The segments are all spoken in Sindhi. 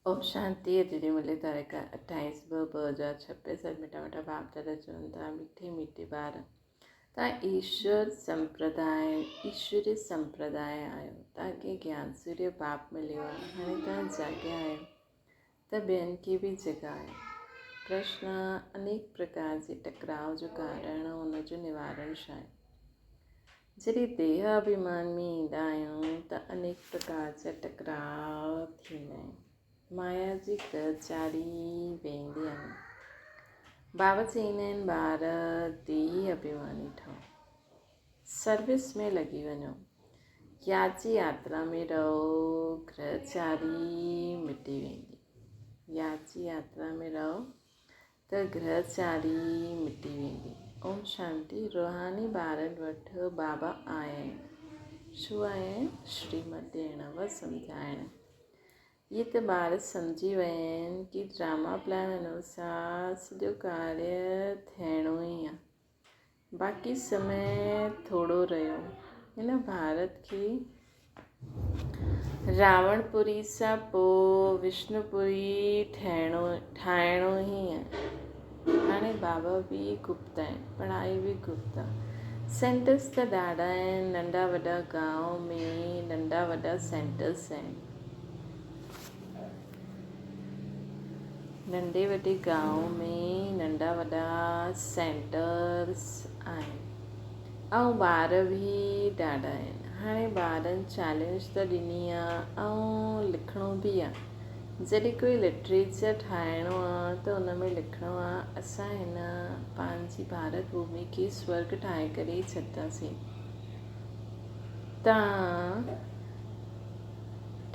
اوم شانتي اڄ جي ملي تاريخ 28 ٻه 2026 اڄ مٺا مٺا باپ دادا چون ٿا مٺي مٺي ٻار تان ايشور سمپرداء ايشوري سمپرداء آهيو تان کي گيان سوريه باپ مليو آهي هاڻي تان جاڳيا آهيو ته ٻين کي به جڳايو پرشن انيڪ پرڪار جي ٽڪراء جو ڪارڻ ان جو نوارڻ ڇا آهي جڏهن ديهه اڀيمان ۾ ايندا آهيون ته انيڪ پرڪار جا ٽڪراء ٿيندا آهن. مايا جي گرهه چاڙهي ويندي آهي. بابا چئيندا آهن ٻار ديهي اڀيماني ٺهو. سروس ۾ لڳي وڃو. ياد جي ياترا ۾ رهو گرهه چاڙهي مٽي ويندي. ياد جي ياترا ۾ رهو ته گرهه چاري مٽي ويندي. اوم شانتي روحاني ٻارن وٽ بابا آيا آهن. ڇو آيا آهن؟ شريمت ڏيڻ و سمجهائڻ. اهي ته ٻار سمجهي ويا آهن ڪي ڊراما پلان انوسار سڄو ڪاريه ٿيڻو ئي آ. باقي سمي ٿورو رهيو. هن ڀارت کي راوڻ پوري سان پوء وشنو پوري ٺاهڻو ئي آهي. هاڻي بابا به گپت آهن، پڙهائي به گپت آهي. سينٽرس ته ڏاڍا آهن، ننڍا وڏا گانو ۾ ننڍا وڏا سينٽرس آهن. ننڍي وڏي گانو ۾ ننڍا وڏا سينٽرس آهن ۽ ٻار به ڏاڍا آهن هاڻي ٻارن چئلينج ته ڏني آ ۽ لکڻو به آ جڏهن ڪوئي لٽريچر ٺاهڻو آ ته ان ۾ لکڻو آ اسان هن پنهنجي ڀارت ڀومي کي سورگ ٺاهي ڪري ڇڏنداسين تان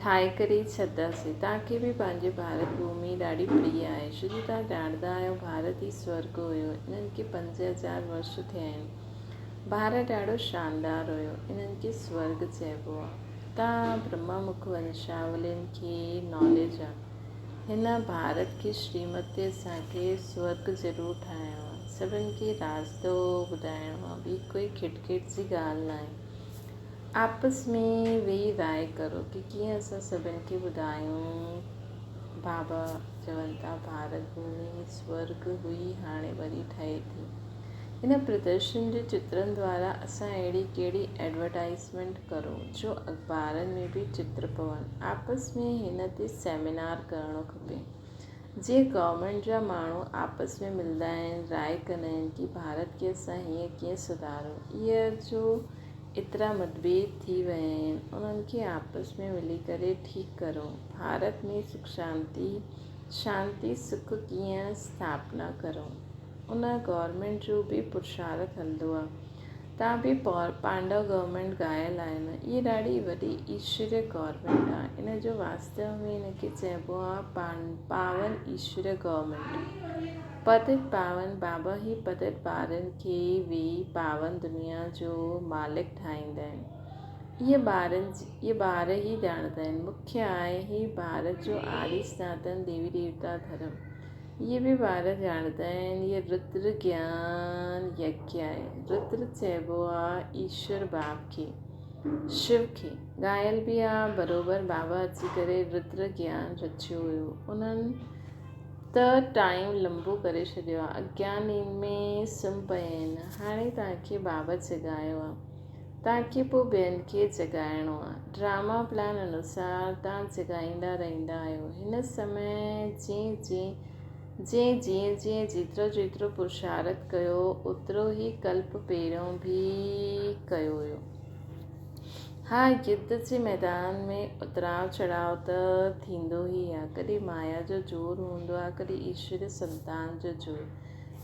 ٺاهي ڪري ڇڏنداسين. توهان کي به پنهنجي ڀارت ڀومي ڏاڍي پريه آهي، ڇو جو توهان ڄاڻندا آهيو ڀارت ئي سورڳ هيو. انهن کي 5000 ورش ٿيا آهن. ڀارت ڏاڍو شاندار هيو. انهن کي سورڳ چئبو آهي. توهان برهما مک ونشاولين کي ناليج آهي. هن ڀارت کي شريمتي اسان کي سورڳ ضرور ٺاهڻو آهي. سڀن کي راستو ٻڌائڻو آهي. ٻي ڪوئي کٽ کٽ جي ڳالهه ناهي. آپس ۾ ويهي راء ڪرو ڪي ڪيئن اسان سڀن کي ٻڌايون. بابا چون ٿا ڀارت ڀومي سورڳ هئي هاڻي وري ٺهي ٿي. هن پردرشن جي چترن دوارا اسان اهڙي ڪهڙي ايڊورٽائيزمينٽ ڪرون جو اخبارن ۾ به چتر پون. آپس ۾ هن تي سيمينار ڪرڻو کپي. جيئن گورنمينٽ جا ماڻهو آپس ۾ ملندا آهن راء ڪندا آهن ڪي ڀارت کي اسان هيئن ڪيئن سڌارون اهي جو ايترا متڀيد ٿي ويا آهن انهن کي آپس ۾ ملي ڪري ٺيڪ ڪرون ڀارت ۾ سک شانتي شانتي سک ڪيئن اسٿاپنا ڪرون ان گورنمينٽ جو به پرشارٿ هلندو آهي تان به پانڊو گورنمينٽ ڳايل آهي نه اهي ڏاڍي وڏي ايشوريه گورنمينٽ آهي ان جو واستو ۾ ان کي چئبو آهي پاون ايشوريه گورنمينٽ پتت پاون بابا هي پتت ٻارن کي ويهي پاون دنيا جو مالڪ ٺاهيندا آهن اهي ٻارن اهي ٻار ئي ڄاڻندا آهن مکيه آهي هي ڀارت جو آدي سناتن ديوي ديوتا ڌرم اهي به ٻار ڄاڻندا آهن اهي ردر گيان يگيا آهي. ردر چئبو آ ايشور باپ کي، شو کي. ڳايل به آ بروبر بابا اچي ڪري ردر گيان رچيو هيو. انهن ته ٽائيم لنبو ڪري ڇڏيو آ. اگيان نيند ۾ سمهه پيا آهن. هاڻي توهان کي بابا جڳايو آ. توهان کي پوء ٻين کي جڳائڻو آ. ڊراما پلان انوسار توهان جڳائيندا رهندا آهيو. هن سمي جيئن جيئن جيئن جيئن جيئن جيترو جيترو پرشارٿ ڪيو اوترو ئي ڪلپ پهريون به ڪيو هيو. ها يڌ جي ميدان ۾ اتراء چڙهاء ته ٿيندو ئي آ. ڪڏهن مايا جو زور هوندو آ ڪڏهن ايشوري سنتان جو زور.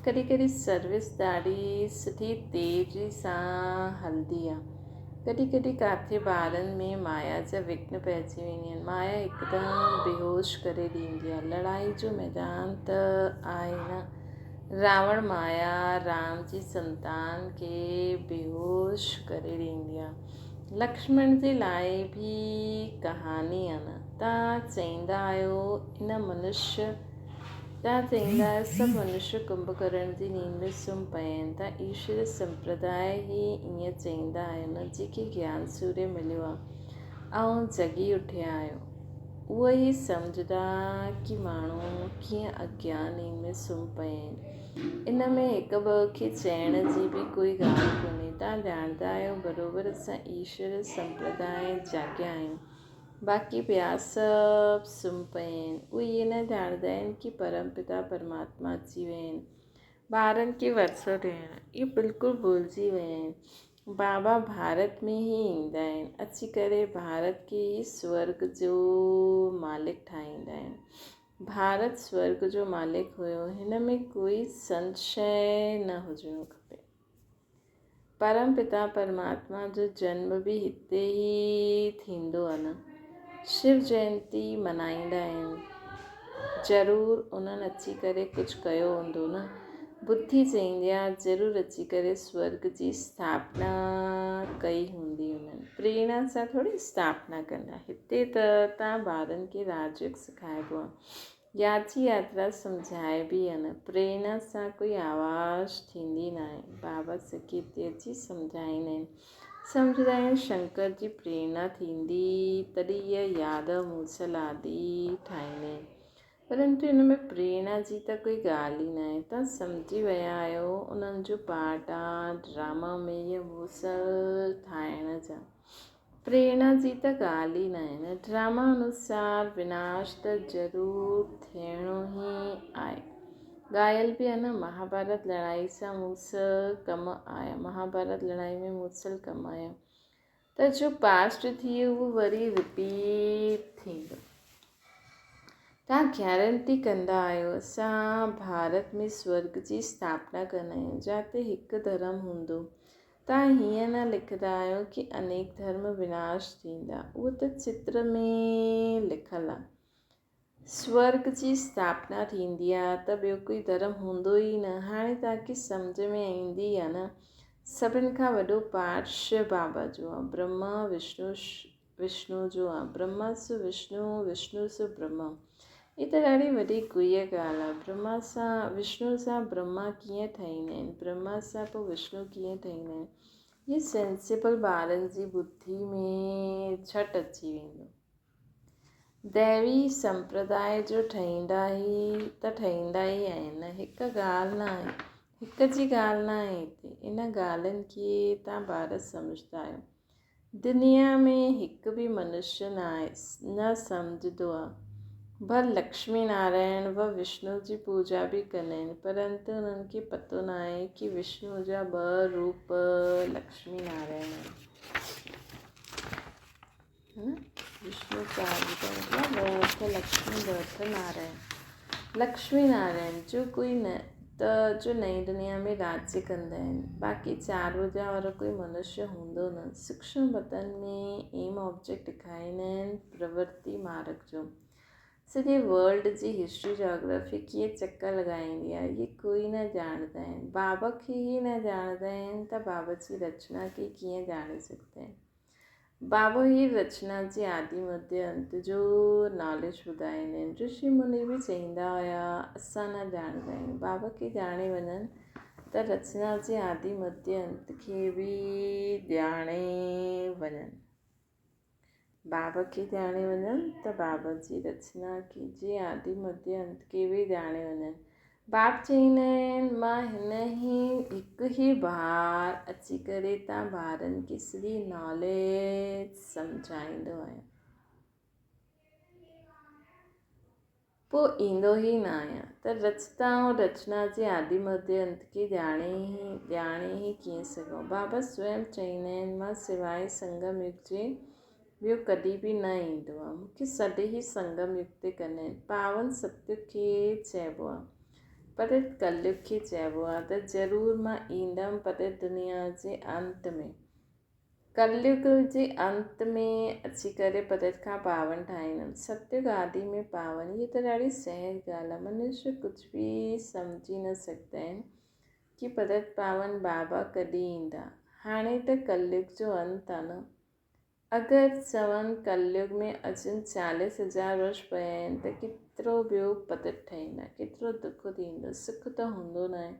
ڪڏهن ڪڏهن سروس ڏاڍي سٺي تيزي سان هلندي آ. ڪڏهن ڪڏهن ڪاٿي ٻارن ۾ مايا جا وگهن پئجي وينديون آهن. مايا هڪدم بيهوش ڪري ڏيندي آ. لڙائي جو ميدان ته آهي نه. راوڻ مايا رام جي سنتان کي بيهوش ڪري ڏيندي آ. لڪشمڻ جي لاء به ڪهاني آ نه. تان چئيندا آهيو ان منشيه تان چئيندا آهيو سڀ منشيه ڪنڀڪرڻ جي نيند ۾ سمهه پيا آهن. تان ايشوري سمپرداء ئي ائين چئيندا آهيو نه جيڪي گيان سوريه مليو آ ۽ جڳي اٺيا آهيو. اهو ئي سمجهندا ڪي ماڻهو ڪيئن اگياني ۾ سمهي پيا آهن. ان ۾ هڪ ٻه کي چئڻ جي به ڪوئي ڳالهه ڪونهي. توهان ڄاڻندا آهيو بروبر اسان ايشور سمپرداء جاڳيا آهيون. باقي ٻيا سڀ سمهي پيا آهن. اهي اهي نه ڄاڻندا آهن ڪي پرم پتا پرماتما اچي ويا آهن ٻارن کي ورثو ڏيڻ. اهي بلڪل ڀلجي ويا آهن. بابا ڀارت ۾ ئي ايندا آهن، اچي ڪري ڀارت کي ئي سورڳ جو مالڪ ٺاهيندا آهن. ڀارت سورڳ جو مالڪ هيو، هن ۾ ڪوئي سنشي نه هجڻو کپي. پرم پتا پرماتما جو جنم به هتي ئي ٿيندو آهي نه. شو جينتي ملهائيندا آهن. ضرور انهن اچي ڪري ڪجهه ڪيو هوندو نه. ٻڌي چئيندي آ ضرور اچي ڪري سورڳ جي اسٿاپنا ڪئي هوندي انهن. پريرڻا سان ٿوري اسٿاپنا ڪندا. هتي ته تان ٻارن کي راجيوگ سکائبو آ. ياچي ياترا سمجهائبي آ نه. پريرڻا سان ڪوئي آواز ٿيندي ناهي. بابا سکي هتي اچي سمجهائيندا آهن. سمجهندا آهن شنڪر جي پريرڻا ٿيندي تڏهن اها يادو موسل آدي ٺاهيندا آهن. پرنتو ان ۾ پريرڻا جي ته ڪوئي ڳالهه ئي ناهي. توهان سمجهي ويا آهيو انهن جو پارٽ آ ڊراما ۾ اها موسل ٺاهڻ جا. پريرڻا جي ته ڳالهه ئي ناهي نه. ڊراما انوسار وناش ته ضرور ٿيڻو ئي آهي. ڳايل به آهي نه مهاڀارت لڙائي سان موسل ڪم آيا. مهاڀارت لڙائي ۾ موسل ڪم آيا. ته جو پاسٽ ٿي اهو وري رپيٽ ٿيندو. توهان گيرنٽي ڪندا آهيو اسان ڀارت ۾ سورڳ جي اسٿاپنا ڪندا آهيون جاتي هڪ ڌرم هوندو. توهان هيئن نه لکندا آهيو ڪي انيڪ ڌرم وناش ٿيندا، اهو ته چتر ۾ لکيل آهي. سورڳ جي اسٿاپنا ٿيندي آهي ته ٻيو ڪوئي ڌرم هوندو ئي نه. هاڻي توهان کي سمجهه ۾ ايندي آهي نه. سڀن کان وڏو پاٺ شو بابا جو آهي. برهما وشنو وشنو جو آ، برهما سو وشنو، وشنو سو برهما. هي ته ڏاڍي وڏي گهيء ڳالهه آ. برهما سان وشنو سان برهما ڪيئن ٺهيندا آهن؟ برهما سان پوء وشنو ڪيئن ٺهيندا آهن؟ هي سينسيبل ٻارن جي ٻڌي ۾ جهٽ اچي ويندو. ديوي سمپرداء جو ٺهيندا ئي ته ٺهيندا ئي آهن. هڪ ڳالهه نه آهي. هڪ جي ڳالهه نه آهي هتي. ان ڳالهين کي تان ٻار سمجهندا آهيو. دنيا ۾ هڪ به منشيه ناهي نه سمجهندو آ. ڀل لڪشمي نارائڻ و وشنو جي پوڄا به ڪندا آهن پرنت انهن کي پتو ناهي ڪي وشنو جا ٻه روپ لڪشمي نارائڻ آهن. وشنو چار روپ مطلب ٻه هٿ لڪشمي ٻه هٿ نارائڻ. لڪشمي نارائڻ جو ڪوئي نه ته جو نئين دنيا ۾ راڄ ڪندا آهن. باقي چار ڀجا وارو ڪوئي منشيه هوندو نه. سوڪشم وطن ۾ ايم آبجيڪٽ ڏيکاريندا آهن پرورتي مارگ جو. سڄي ورلڊ جي هسٽري جاگرافي ڪيئن چڪر لڳائيندي آهي اهي ڪوئي نه ڄاڻندا آهن. بابا کي ئي نه ڄاڻندا آهن ته بابا جي رچنا کي ڪيئن ڄاڻي سگهندا آهن. بابو هي رچنا جي آدي مڌيه انت جو ناليج ٻڌائيندا آهن. رشي مني به چئيندا هيا اسان نه ڄاڻندا آهيون. بابا کي ڄاڻي وڃن ته رچنا جي آدي مڌيه انت کي به ڄاڻي وڃن. بابا کي ڄاڻي وڃن ته بابا جي رچنا جي آدي مڌيه انت کي به ڄاڻي وڃن. باپ چئيندا آهن، مان هن ئي هڪ ئي بار اچي ڪري تان ٻارن کي سڄي ناليج سمجهائيندو آهيان. پوء ايندو ئي نه آهيان ته رچتا ۽ رچنا جي آدي مڌيه انت کي ڄاڻي ئي ڪيئن سگهان. بابا سوئم چئيندا آهن، مان سواء سنگم يگ جي ٻيو ڪڏهن به نه ايندو آ. مون کي سڏ ئي سنگم يگ تي ڪندا آهن. پاون ستيگ کي چئبو آ. پتيت ڪليگ کي چئبو آ ته ضرور مان ايندم پتيت دنيا جي انت ۾. ڪليگ جي انت ۾ اچي ڪري پتيت کان پاون ٺاهيندم. ستيگ آدي ۾ پاون. هيء ته ڏاڍي سهج ڳالهه آ. منشيه ڪجهه به سمجهي نه سگهندا آهن ڪي پتيت پاون بابا ڪڏهن ايندا. هاڻي ته ڪليگ جو انت آ نه. اگر چون ڪليگ ۾ اچن چاليس هزار ورش پيا آهن ته ڪيترو ٻيو پتت ٺهيندا، ڪيترو دک ٿيندو، سک ته هوندو ناهي.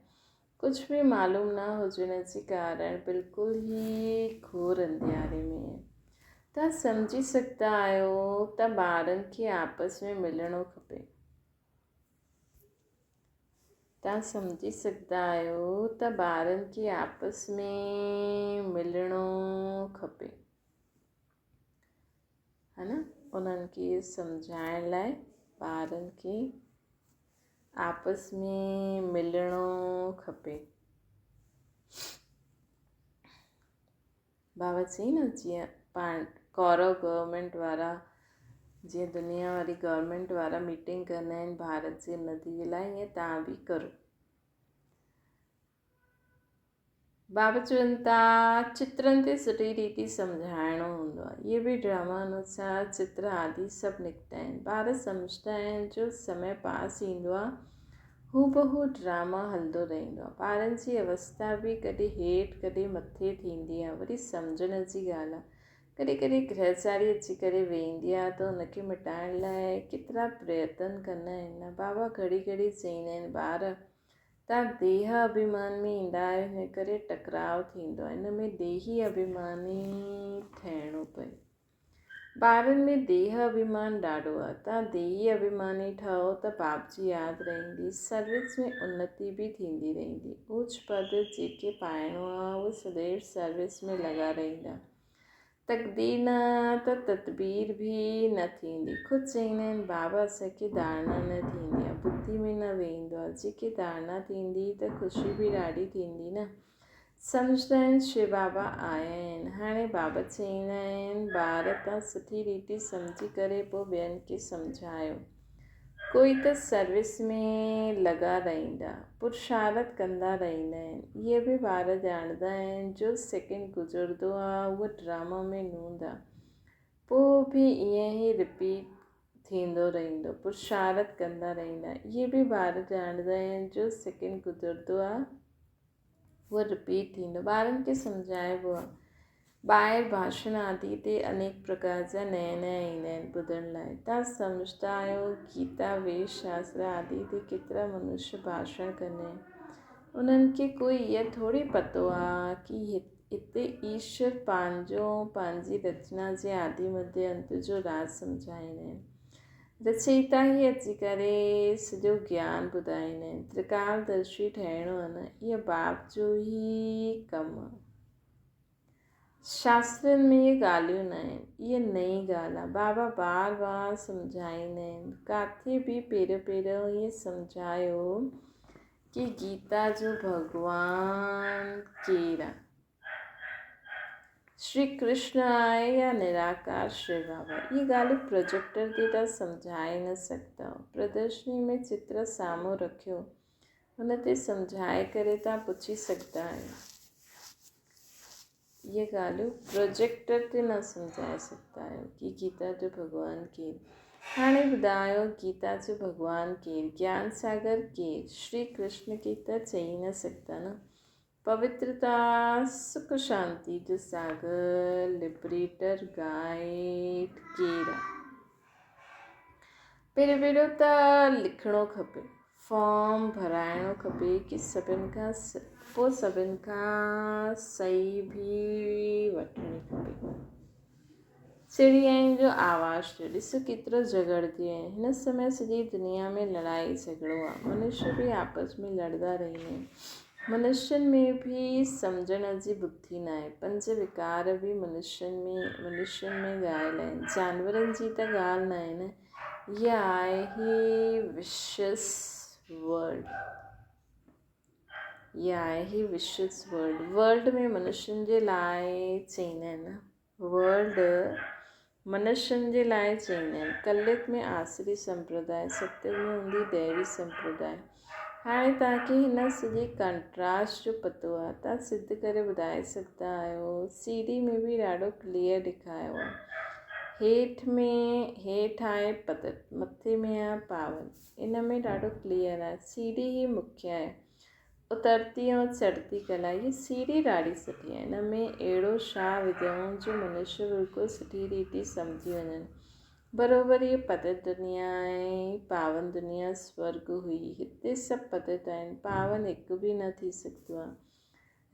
ڪجهه به معلوم نه هجڻ جي ڪارڻ بلڪل ئي گهور انڌياري ۾ آهن. توهان سمجهي سگهندا آهيو ته ٻارن کي آپس ۾ ملڻو کپي. توهان سمجهي سگهندا آهيو ته ٻارن کي آپس ۾ ملڻو کپي. ها نه انهن کي سمجهائڻ لاء ٻارن کي آپس ۾ ملڻو کپي. بابا چئي نه جيئن پاڻ ڪورو گورنمينٽ وارا جيئن دنيا واري گورنمينٽ وارا ميٽنگ ڪندا آهن ڀارت جي انتي جي لاء ائين توهان به ڪرو. بابا چون ٿا چترن تي سٺي ريتي سمجهائڻو هوندو آهي. اهي به ڊراما انوسار چتر آدي سڀ نڪتا آهن. ٻار سمجهندا آهن جو سمي پاس ايندو آهي هوبهو ڊراما هلندو رهندو آ. ٻارن جي اوستا به ڪڏهن هيٺ ڪڏهن مٿي ٿيندي آ. وري سمجهڻ جي ڳالهه آ. ڪڏهن ڪڏهن گرهچاري اچي ڪري ويهندي آ ته ان کي مٽائڻ لاء ڪيترا پريتن ڪندا آهن نه. بابا گهڙي گهڙي چئيندا آهن ٻار تان ديهه اڀيمان ۾ ايندا آهيو ان ڪري ٽڪراء ٿيندو آ. ان ۾ ديهي اڀيماني ٺهڻو پئي. ٻارن ۾ ديهه اڀيمان ڏاڍو آ. تان ديهي اڀيماني ٺهو ته باپ جي ياد رهندي، سروس ۾ انتي به ٿيندي رهندي. اوچ پد جيڪي پائڻو آ اهي سديو سروس ۾ لڳا رهندا. تقدير نه ته تدبير به نه ٿيندي. خود چئيندا آهن بابا اسان کي ڌارڻا نه ٿيندي آ، ٻڌي ۾ نه ويهندو آ. جيڪي ڌارڻا ٿيندي ته خوشي به ڏاڍي ٿيندي نه. سمجهندا آهن شو بابا آيا آهن. هاڻي بابا چئيندا آهن ٻار تان سٺي ريتي سمجهي ڪري پوء ٻين کي سمجهايو. ڪوئي ته سروس ۾ لڳا رهندا، پرشارت ڪندا رهندا آهن. اهي به ٻار ڄاڻندا آهن جو سيڪنڊ گذرندو آ اهو ڊراما ۾ نوند آ. پوء به ائين ئي رپيٽ ٿيندو رهندو، پرشارت ڪندا رهندا. اهي به ٻار ڄاڻندا آهن جو سيڪنڊ گذرندو آ. اهو رپيٽ ٿيندو. ٻارن کي سمجهائبو آهي. ٻاهر ڀاشڻ آدي تي انيڪ پرڪار جا نيا نيا ايندا آهن ٻڌڻ لاء. توهان سمجهندا آهيو گيتا، ويد شاستر آدي تي ڪيترا منشيه ڀاشڻ ڪندا آهن. انهن کي ڪوئي اها ٿوري پتو آهي ڪي هتي ايشور پنهنجو پنهنجي رچنا جي آدي مڌيه انت جو راز سمجهائيندا آهن. رچئيتا ئي اچي ڪري سڄو گيان ٻڌائيندا آهن. ترڪال درشي ٺهڻو آهي نه، اهو باپ جو ئي ڪم آهي. شاسترن ۾ اهي ڳالهيون نه آهن، اها نئين ڳالهه آهي. بابا بار بار سمجهائيندا آهن. ڪاٿي به پهريون پهريون ائين سمجهايو ڪي گيتا جو ڀڳوان ڪير آهي؟ شري ڪرشن آهي يا نراڪار شو بابا؟ اهي ڳالهيون پروجيڪٽر تي توهان سمجهائي نه سگهندؤ. پردرشني ۾ چتر سامهون رکيو ان تي سمجهائي ڪري توهان پڇي سگهندا آهيو. اهي ڳالهيون پروجيڪٽر تي نه سمجهائي سگهندا آهيو ڪي گيتا جو ڀڳوان ڪير. هاڻي ٻڌايو گيتا جو ڀڳوان ڪير؟ گيان ساگر ڪير؟ شري ڪرشن کي ته چئي نه سگهندا نه. پوترتا، سک شانتي جو ساگر، لبريٽر، گائيڊ، ڪير آ؟ پهريون پهريون ته لکڻو کپي، فارم ڀرائڻو کپي ڪي سڀن کان پوء سڀن کان صحيح به وٺڻي کپي. چڙيائن جو آواز ٿيو، ڏس ڪيترو جهڳڙديون آهن. هن سمي سڄي دنيا ۾ لڙائي جهڳڙو آ. منشي به آپس ۾ لڙدا رهندا آهن. منشين ۾ به سمجهڻ جي ٻڌي ناهي. پنج وڪار به منشين ۾ منشين ۾ ڳايل آهن. جانورن جي ته ڳالهه ناهي نه. هيء آهي هي وشس ورلڊ. هيء آهي هي وشس ورلڊ. ورلڊ ۾ منشين جي لاء چئيندا آهن نه. ورلڊ منشين جي لاء چئيندا آهن. ڪليت ۾ آسري سمپرداء، ستيگ ۾ هوندي ديوي سمپرداء. هاڻي توهان کي هن سڄي ڪنٽراسٽ جو پتو آهي. توهان سڌ ڪري ٻڌائي سگهندا آهيو. سي ڊي ۾ به ڏاڍو ڪليئر ڏيکايو آهي. هيٺ ۾ هيٺ آهي پتت، مٿي ۾ آهي پاون. ان ۾ ڏاڍو ڪليئر آهي. سي ڊي هي مکيه آهي. اترتي ۽ چڙهتي ڪلا، هيء سيڙهي ڏاڍي سٺي آهي. هن ۾ اهڙو شاهه وڌائون جو منشي بلڪل سٺي ريتي سمجهي وڃن. بروبر هيء پتت دنيا ۽ پاون دنيا سورڳ هئي. هتي سڀ پتت آهن، پاون هڪ به نه ٿي سگهندو آهي.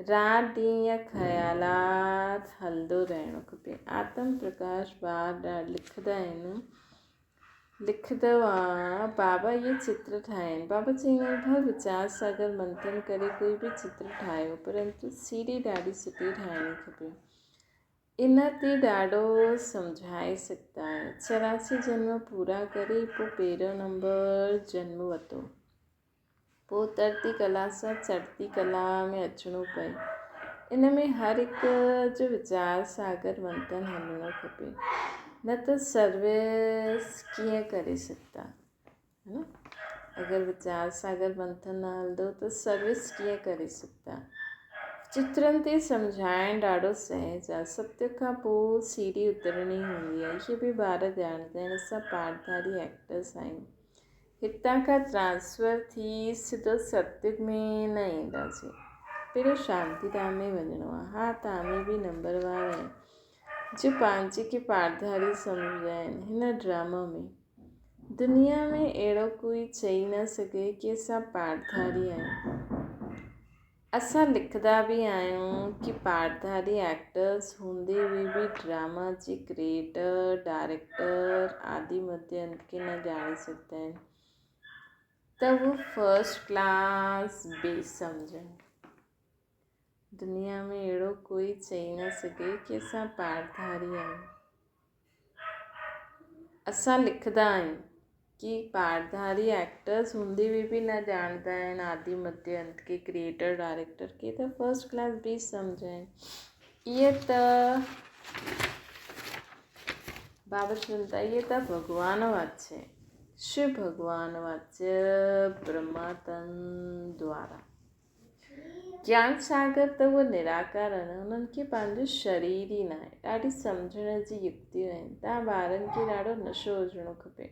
رات ڏينهن يا خيالات هلندو رهڻو کپي. آتم پرڪاش بار ڏاڍ لکندا آهن. لکندو آ بابا اهي چتر ٺاهين. بابا چئيندا آهن ڀل ويچار ساگر منٿن ڪري ڪوئي به چتر ٺاهيو پرنتو سيڙهي ڏاڍي سٺي ٺاهڻي کپي. ان تي ڏاڍو سمجهائي سگهندا آهيو. 84 جنم پورا ڪري پوء پهريون نمبر جنم ورتو. پوء ترتي ڪلا سان چڙهتي ڪلا ۾ اچڻو پئي. ان ۾ هر هڪ جو ويچار ساگر منٿن هلڻو کپي، نه ته سروس ڪيئن ڪري سگهندا؟ ها نه؟ اگر ويچار ساگر منٿن نه هلندو ته سروس ڪيئن ڪري سگهندا؟ چترن تي سمجهائڻ ڏاڍو سهج آهي. ستيء کان پوء سيڙهي اترڻي هوندي آهي. اهي به ٻار ڄاڻندا آهن. اسان پاٺڌاري ايڪٽرس آهيون. هتان کان ٽرانسفر ٿي سڌو ستيگ ۾ نه اينداسين. پهريون شانتي ڌام ۾ وڃڻو آهي. ها توهان ۾ به نمبر وار آهن جو پنهنجي کي پاڙڌاري سمجهندا آهن. هن ڊراما ۾ دنيا ۾ اهڙو ڪوئي چئي نه سگهي ڪي اسان پاڙڌاري آهيون. اسان لکندا به آهيون ڪي پاڙڌاري ايڪٽرس هوندي هئي به ڊراما جي ڪريئيٽر، ڊائريڪٽر آدي مدي انت کي نه ڄاڻي سگهندا آهن ته هو فرسٽ ڪلاس بي سمجهه آهن. دنيا ۾ اهڙو ڪوئي چئي نه سگهي ڪي اسان پاڙڌاري آهيون. اسان لکندا آهيون ڪي پاڙڌاري ايڪٽرس هوندي به به نه ڄاڻندا آهن آدي مڌيه انت کي ڪريئيٽر ڊائريڪٽر کي ته فرسٽ ڪلاس بي سمجهه آهن اهي ته بابا چون ٿا اهي ته ڀڳوان واچ شو ڀڳوان واچ برهما تن دوارا گيان ساگر ته اهي نراڪار آهن، انهن کي پنهنجو شرير ئي ناهي. ڏاڍي سمجهڻ جي يڪتيون آهن. توهان ٻارن کي ڏاڍو نشو هجڻو کپي.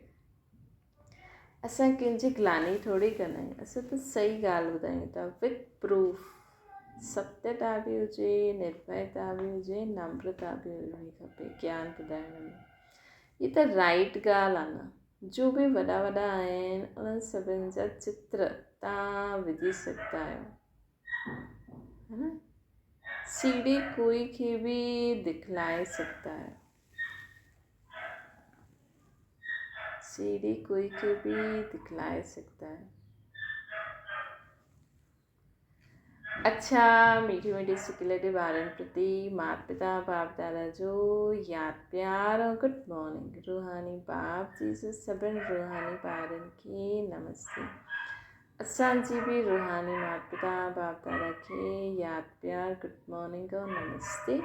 اسان ڪنهن جي گلاني ٿوري ڪندا آهيون. اسان ته صحيح ڳالهه ٻڌايون ٿا وٿ پروف. ستيتا به هجي، نرڀيتا به هجي، نمرتا به هجڻي کپي گيان ٻڌائڻ ۾. هي ته رائيٽ ڳالهه آهي نه. جو به وڏا وڏا آهن انهن سڀن جا چتر تان وجهي سگهندا آهيو ها نه سيڙهي ڪوئي کي به دکلائي سگهندا آهيو سيڙهي ڪوئي کي به دکلائي سگهندا آهيو. اڇا ميٺي ميٺي سڪيلڌي ٻارن پرتي مات پتا باپ دادا جو ياد پيار ۽ گڊ مارننگ روحاني باپ جي جو سڀن روحاني ٻارن کي نمستي اسان جي به روحاني مات پتا باپ دادا کي ياد پيار گڊ مارننگ ۽ نمستي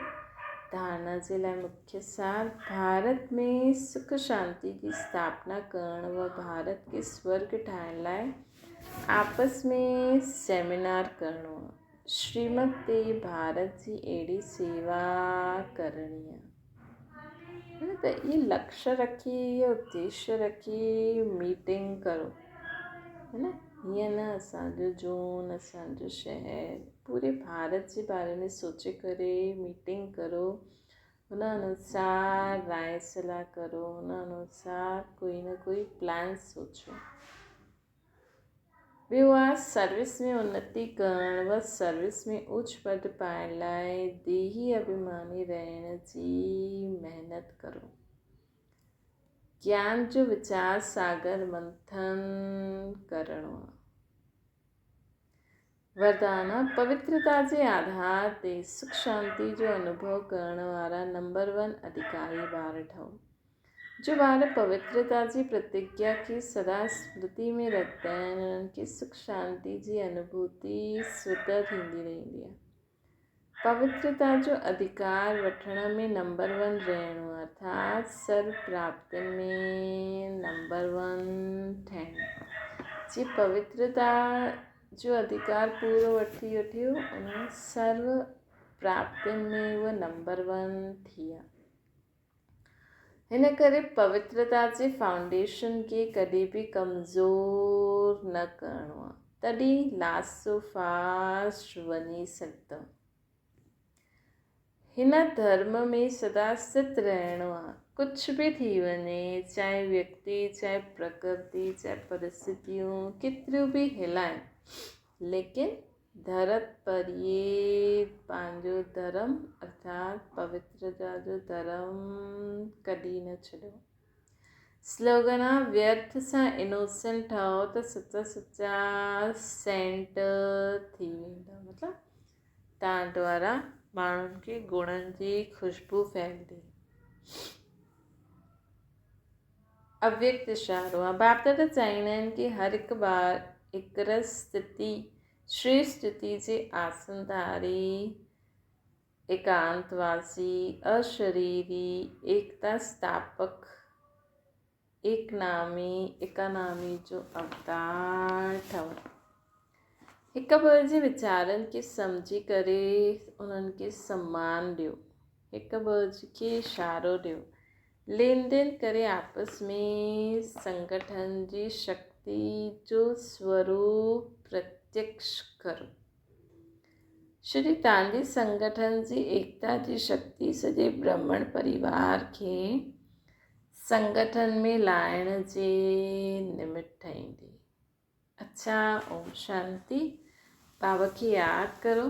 ڌارنا جي لاء مکيه سار ڀارت ۾ سک شانتي جي اسٿاپنا ڪرڻ و ڀارت کي سورگ ٺاهڻ لاء آپس ۾ سيمينار ڪرڻو آ. شريمت تي ڀارت جي اهڙي سيوا ڪرڻي آ. ته اهي لڪش رکي اهو اديش رکي ميٽنگ ڪرو ها نه هيئن نه اسان جو زون اسان جو شهر پوري ڀارت جي باري ۾ سوچي ڪري ميٽنگ ڪرو هن انوسار راء صلاح ڪرو هن انوسار ڪوئي نه ڪوئي پلان سوچو. ٻيو آ سروس ۾ انتي ڪرڻ و سروس ۾ اوچ پد پائڻ لاء ديهي اڀيماني رهڻ جي محنت ڪرو. گيان جو ويچار ساگر منٿن ڪرڻو آ. وردان، پوترتا جي آڌار تي سک شانتي جو انوڀو ڪرڻ وارا نمبر ون اڌڪاري ٻار ٺهو. جو ٻار پوترتا جي پرتگيا کي سدا سمرتي ۾ رکندا آهن، انهن کي سک شانتي جي انوڀوتي سوتر ٿيندي رهندي آهي. پوترتا جو اڌڪار وٺڻ ۾ نمبر ون رهڻو ارٿات سرو پراپتين ۾ نمبر ون ٺهڻ. جي پوترتا جو اڌڪار پورو وٺي وٺيو ان سرو پراپتين ۾ اهو نمبر ون ٿي ويا. هن ڪري پوترتا جي فائونڊيشن کي ڪڏهن به ڪمزور نه ڪرڻو آهي تڏهن لاسو فاسٽ وڃي سگهندو. هن ڌرم ۾ سدا ست رهڻو آ. ڪجهه به ٿي وڃي، چاهي ويڪتي، چاهي پرڪرتي، چاهي پرسٿتيون ڪيتريون به هلائين، ليڪن ڌرت پريت پنهنجو ڌرم ارٿات پوترتا جو ڌرم ڪڏهن نه ڇڏيو. سلوگن آ ويرٿ سان انوسينٽ ٺهو ته سچا سچا سينٽ ٿي ويندا مطلب تان دوارا ماڻهن کي گڻن جي خوشبو ڦهلدي. اويڪت اشارو آ باپ دادا چاهيندا آهن ڪي هر هڪ ٻار هڪ رس ستي شريشٺ ستي جي آسن ڌاري ايڪانت واسي اشريري ايڪتا ستاپڪ ايڪ نامي ايڪانامي جو اوتار ٺهو. هڪ ٻئي جي ويچارن کي سمجهي ڪري انهن کي سمان ڏيو. هڪ ٻئي کي اشارو ڏيو. لين دين ڪري آپس ۾ سنگٺن جي شڪتي جو سوروپ پرتيڪش ڪرو. شري تانجي سنگٺن جي ايڪتا جي شڪتي سڄي برهمڻ پريوار کي سنگٺن ۾ لائڻ جي نمت ٺهيندي. اڇا اوم شانتي. بابا کي ياد ڪرو.